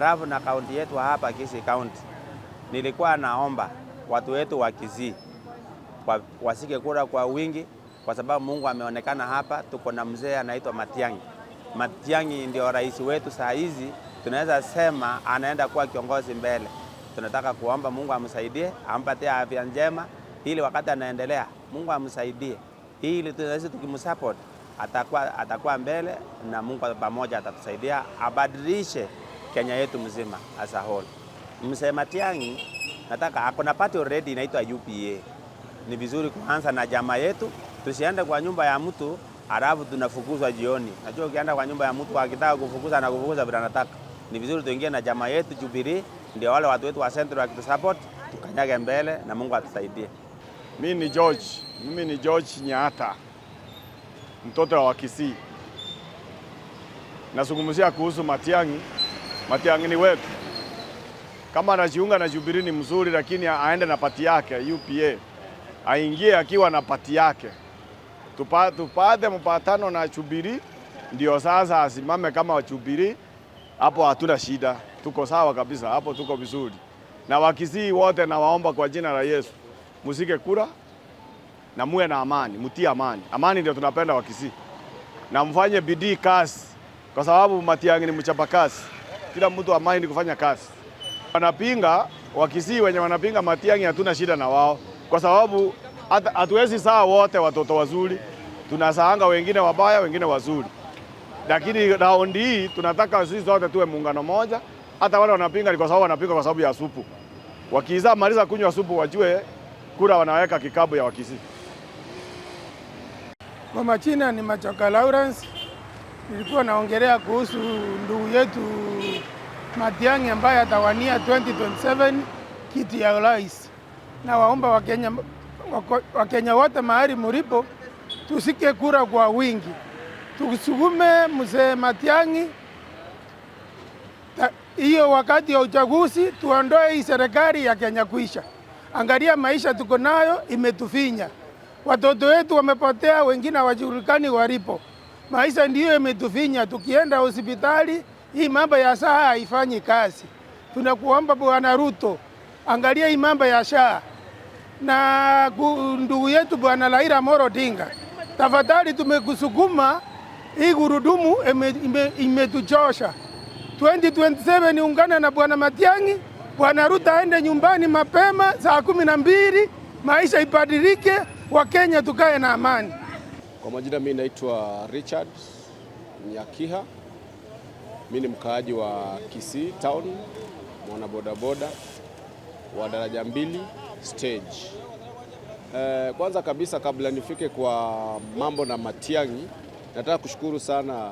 Alafu na kaunti yetu hapa Kisii County, nilikuwa naomba watu wetu wa Kisii washike kura kwa wingi, kwa sababu Mungu ameonekana hapa. Tuko na mzee anaitwa Matiang'i. Matiang'i ndio rais wetu saa hizi, tunaweza sema anaenda kuwa kiongozi mbele. Tunataka kuomba Mungu amsaidie, ampatie afya njema, ili wakati anaendelea Mungu amsaidie, ili tunaweza tukimsupport atakuwa mbele na Mungu pamoja atatusaidia abadilishe Kenya yetu mzima as a whole. Mzee Matiang'i nataka ako na party already inaitwa UPA. Ni vizuri kuanza na chama yetu, tusiende kwa nyumba ya mtu alafu tunafukuzwa jioni. Najua ukienda kwa nyumba ya mtu akitaka kufukuza na kufukuza vile anataka. Ni vizuri tuingie na chama yetu Jubilee, ndio wale watu wetu wa Central wakitusupport, tukanyage mbele na Mungu atusaidie. Mimi ni George, mimi ni George Nyaata, mtoto wa Kisii. Nazungumzia kuhusu Matiang'i. Matiang'i ni wetu. Kama anajiunga na Jubilee ni mzuri, lakini aende na party yake UPA, aingie akiwa na party yake, tupate mpatano na Jubilee, ndio sasa asimame kama Jubilee. Hapo hatuna shida, tuko sawa kabisa, hapo tuko vizuri. Na Wakisii wote nawaomba kwa jina la Yesu, musike kura na muwe na amani, mutie amani. Amani ndio tunapenda Wakisii, na mfanye bidii kazi, kwa sababu Matiang'i ni mchapa kazi. Kila mtu amani ni kufanya kazi. Wanapinga Wakisii wenye wanapinga Matiang'i, hatuna shida na wao, kwa sababu hatuwezi saa wote watoto wazuri, tunasaanga wengine wabaya, wengine wazuri, lakini raundi hii tunataka sisi zote tuwe muungano moja. Hata wale wanapinga ni kwa sababu wanapinga kwa sababu ya supu. Wakiza maliza kunywa supu, wajue kura wanaweka kikapu ya Wakisii. Kwa majina ni Machoka Lawrence. Nilikuwa naongelea kuhusu ndugu yetu Matiang'i ambaye atawania 2027 kiti ya urais, na waomba Wakenya wote mahali mulipo, tusike kura kwa wingi, tusukume mzee Matiang'i hiyo wakati ya uchaguzi, tuondoe hii serikali ya Kenya kuisha. Angalia maisha tuko nayo imetufinya, watoto wetu wamepotea, wengine hawajulikani walipo. Maisha ndiyo imetufinya. Tukienda hospitali hii mambo ya SHA haifanyi kazi. Tunakuomba Bwana Ruto, angalia hii mambo ya SHA na ndugu yetu Bwana Raila Amolo Odinga, tafadhali, tumekusukuma hii gurudumu imetuchosha. 2027 ungana na Bwana Matiang'i, Bwana Ruto aende nyumbani mapema saa 12, maisha ibadilike, Wakenya tukae na amani. Kwa majina mimi naitwa Richard Nyakiha. Mimi ni mkaaji wa Kisii Town, mwana bodaboda wa daraja mbili stage. Kwanza kabisa kabla nifike kwa mambo na Matiang'i, nataka kushukuru sana